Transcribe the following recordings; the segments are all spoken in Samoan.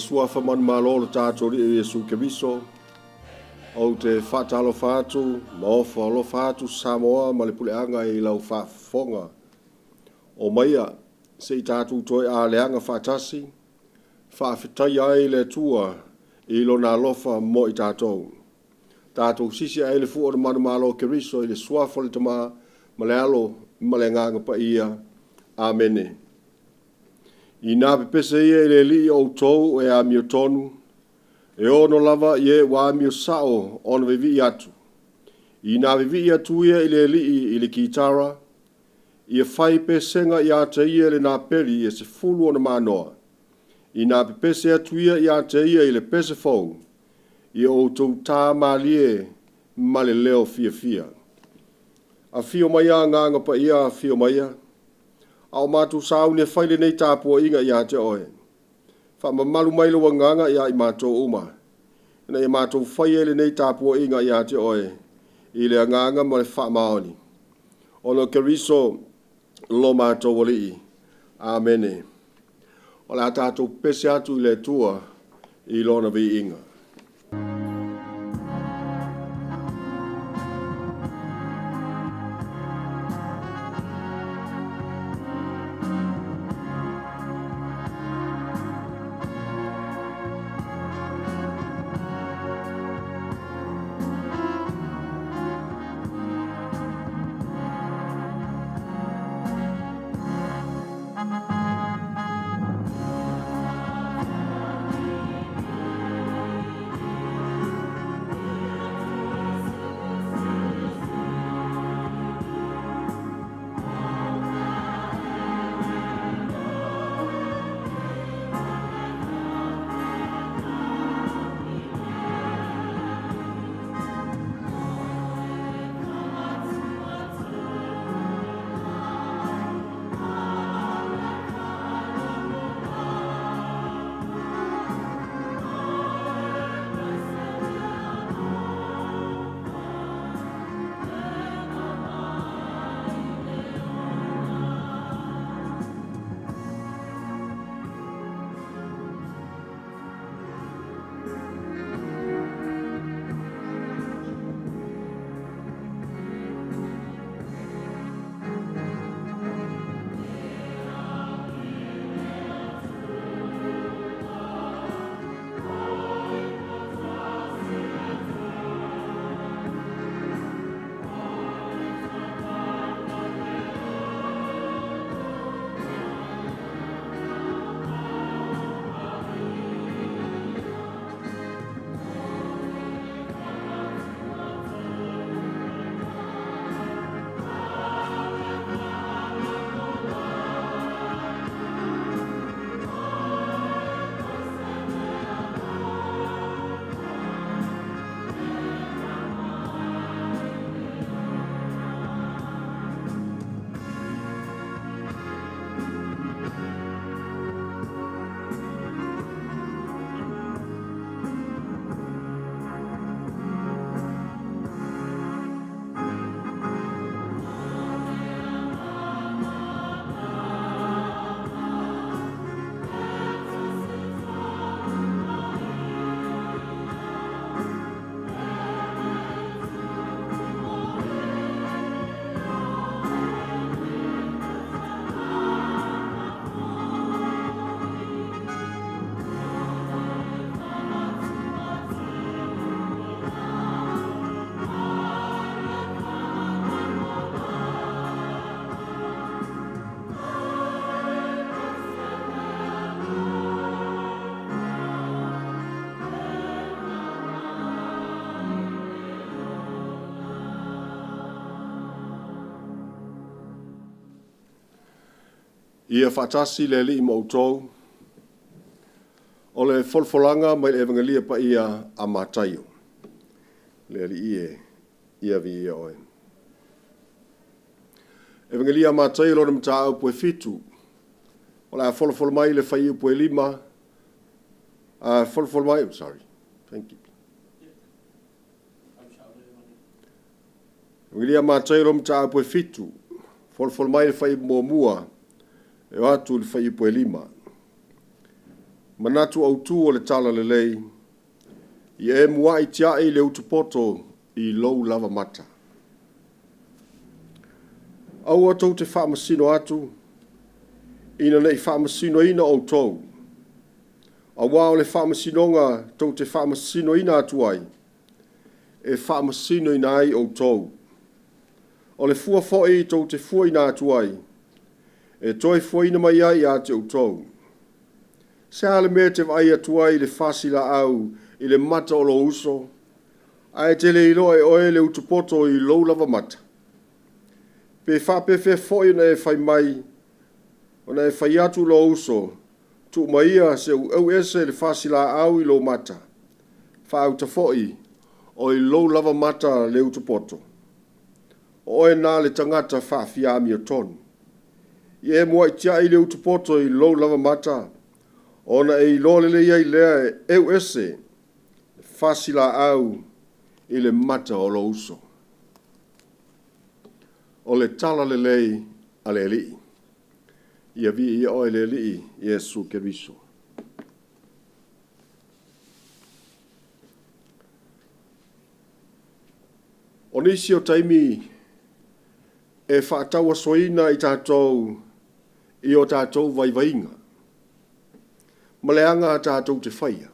Suafa manumalo o lo tatou Alii o Iesu Keriso, ou te faatalofa atu ma ofo alofa atu Samoa ma le puleaga i lau faafofoga. Omaia se i tatou toe aleaga faatasi, faafetaia ai le Atua i Lona alofa mo i tatou. Tatou sisi ae i le fua o le manumalo o Keriso i le Suafa o le Tama ma le Alo ma le Agaga Paia. Amene. Inā pepese ia i le Alii o outou e amiotonu, e ono lava i e ua amio sao ona vivii atu. Inā vivii atu ia i le Alii i le kitara, ia fai pesega ia te ia le napeli e 10 ona manoa. Inā pepese atu ia ia te ia i le pese fou, ia outou tā mālie ma le leo fiafia. Afio maia Agaga Paia, afio maia, a o matou sauni e fai lenei tapuaiga ia te oe. Faamamalu mai lou agaga ia i matou uma, ina ia matou faia lenei tapuaiga ia te oe i le agaga ma le faamaoni. Ona o Keriso lo matou Alii. Amene. O le a tatou pepese atu i le Atua i Lona viiga. Ia faatasi le Alii ma outou. O le folafolaga mai le Evagelia Paia a Mataio. Le Alii e, ia viia Oe. Evagelia a Mataio lona mataupu e 7. O le a folafola mai le fuaiupu e 5. Folafola mai, sorry, thank you. Evagelia a Mataio lona mataupu e 7. Folafola mai le fuaiupu muamua e oo atu i le fuaiupu e 5. Manatu Autu o le Tala Lelei, Ia e muai tiai le utupoto i lou lava mata. Aua tou te faamasino atu, ina ne i faamasinoina outou, auā o le faamasinoga tou te faamasinoina atu ai, e faamasinoina ai outou. O le fua foi tou te fuaina atu ai, e toe fuaina mai ai ia te outou. Se a le mea e te vaai atu ai i le fasilaau i le mata o lou uso, ae te le iloa e oe le utupoto i lou lava mata? Pe faapefea foi ona e fai mai, ona e fai atu i lou uso, Tuu maia se i ou eu ese le fasilaau i lou mata, faauta foi o i lou lava mata le utupoto? O oe na le tagata faafiaamiotonu. Ia e muai tiai le utupoto i lou lava mata, ona e iloa lelei ai lea e eu ese le fasilaau i le mata o lou uso. O le tala lelei a le Alii. Ia viia oe le Alii Iesu Keriso. O nisi o taimi e faatauasoina i tatou i o tatou vaivaiga ma leaga tatou te faia,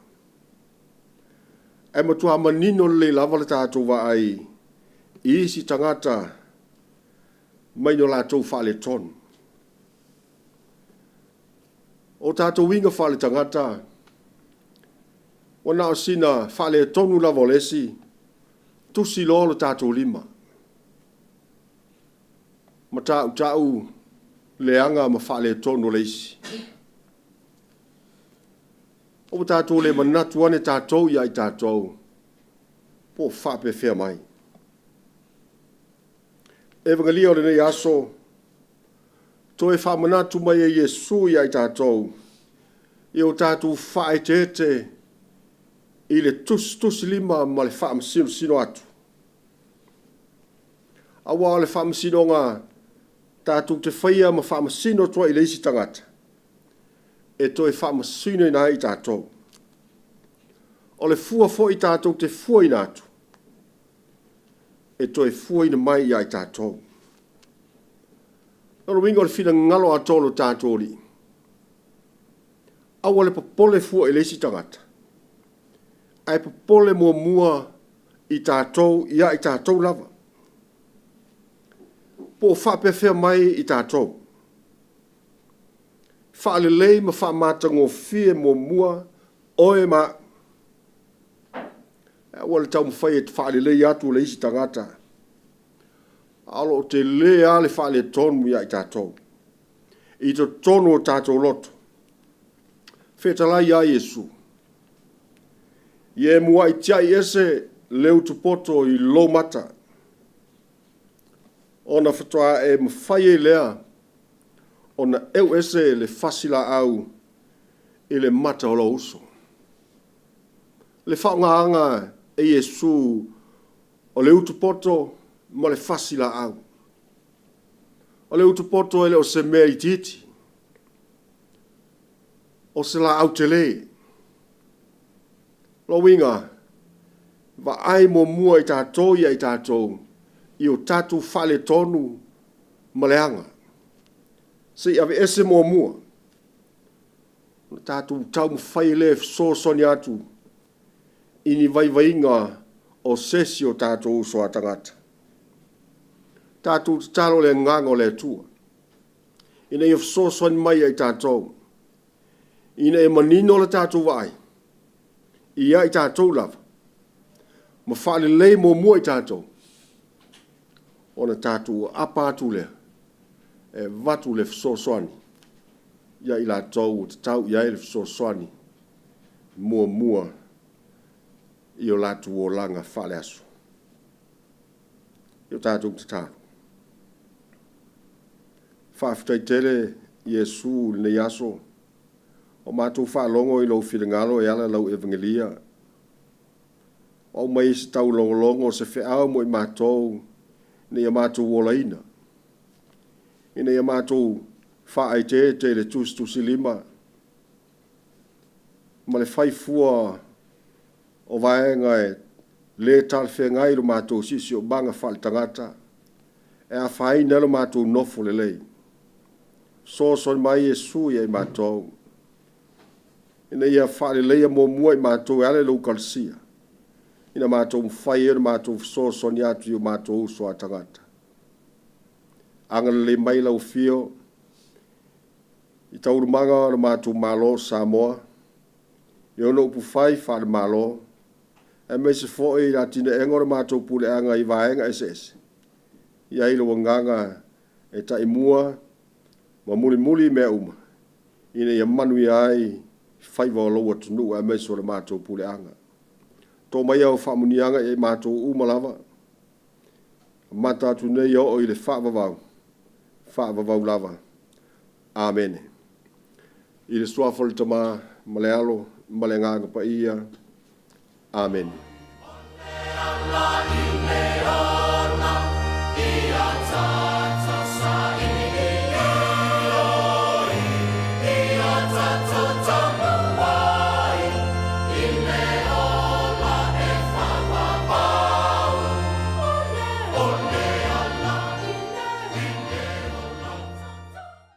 ae matua manino lelei lava le tatou vaai i isi tagata mai lo latou faaletonu. O tatou uiga faale-tagata, ua na o sina faaletonu lava o le isi, tusi loa lo tatou lima, ma tautau leaga ma faaletonu o le isi. Aua tatou le manatu ane tatou ia i tatou, po o faapefea mai. Evagalia o lenei aso, toe faamanatu mai e Iesu ia i tatou, ia o tatou faaeteete i le tusitusilima ma le faamasinosino atu. Aua o le faamasinoga tatou te faia ma faamasino atu ai i le isi tagata, e toe faamasinoina ai i tatou. O le fua foi tatou te fuaina atu, e toe fuaina mai ia i tatou. O lona uiga o le finagalo atoa o lo tatou Alii, aua le popole fua i le isi tagata, ae popole muamua i tatou ia i tatou lava. Po o faapefea mai i tatou. Faalelei ma faamatagofie muamua oe ma au. Aua le taumafai e faalelei atu le isi tagata, a o lo o tele lava le faaletonu ia i tatou, i totonu o tatou loto. Fetalai ia Iesu, ia e muai tiai ese le utupoto i lou mata, ona faatoa e mafai ai lea ona eu ese le fasilaau i le mata o lou uso. Le faaaogaina e Iesu o le utupoto ma le fasilaau. O le utupoto e le o se mea itiiti, o se laau tele. O lona uiga, vaai muamua i tatou ia i tatou i o tatou faaletonu ma leaga, se i aveese muamua, ona tatou taumafai ai lea e fesoasoani atu i ni vaivaiga o se isi o tatou uso a tagata. Tatou tatalo i le Agaga o le Atua, ina ia fesoasoani mai ia i tatou, ina ia manino le tatou vaai ia i tatou lava, ma faalelei muamua i tatou, ona tatou aapa atu lea e avatu le fesoasoani ia i latou ua tatau i ai le fesoasoani muamua i o latou olaga faale-aso. O le tatou tatalo, faafetai tele Iesu i lenei aso, ua matou faalogo i lou finagalo e ala i lau Evagela, ua aumai ai se taulogologo, se feau mo i matou ina ia matou olaina, ina ia matou faaeteete i le tusitusilima. Ina ia matou faaeteete i le tusitusilima. Ina ia matou faaeteete ma le fai fua o vaega e le talafeagai i lo matou siosiomaga faaletagata e afaina ai lo matou nofo lelei. Fesoasoani mai Iesu ia i matou, ina ia faaleleia muamua i matou e ala i lou ukalisia, ina matou mafai ai ona matou fesoasoani atu i o matou uso a tagata. Agalelei mai lau Afio i taualumaga o le matou Malo o Samoa, i ona upufai faale-Malo, aemaise foi le atinaeina o le matou puleaga i vaega eseese, i ai lou Agaga e taimua ma mulimuli mea uma, ina ia manuia ai faiva o lou atunuu aemaise o le matou puleaga. To maia au faamanuiaga ia i matou uma lava, amata atu nei e oo i le faavavau, faavavau lava. Amene. I le Suafa o le Tama ma le Alo ma le Agaga Paia. Amene.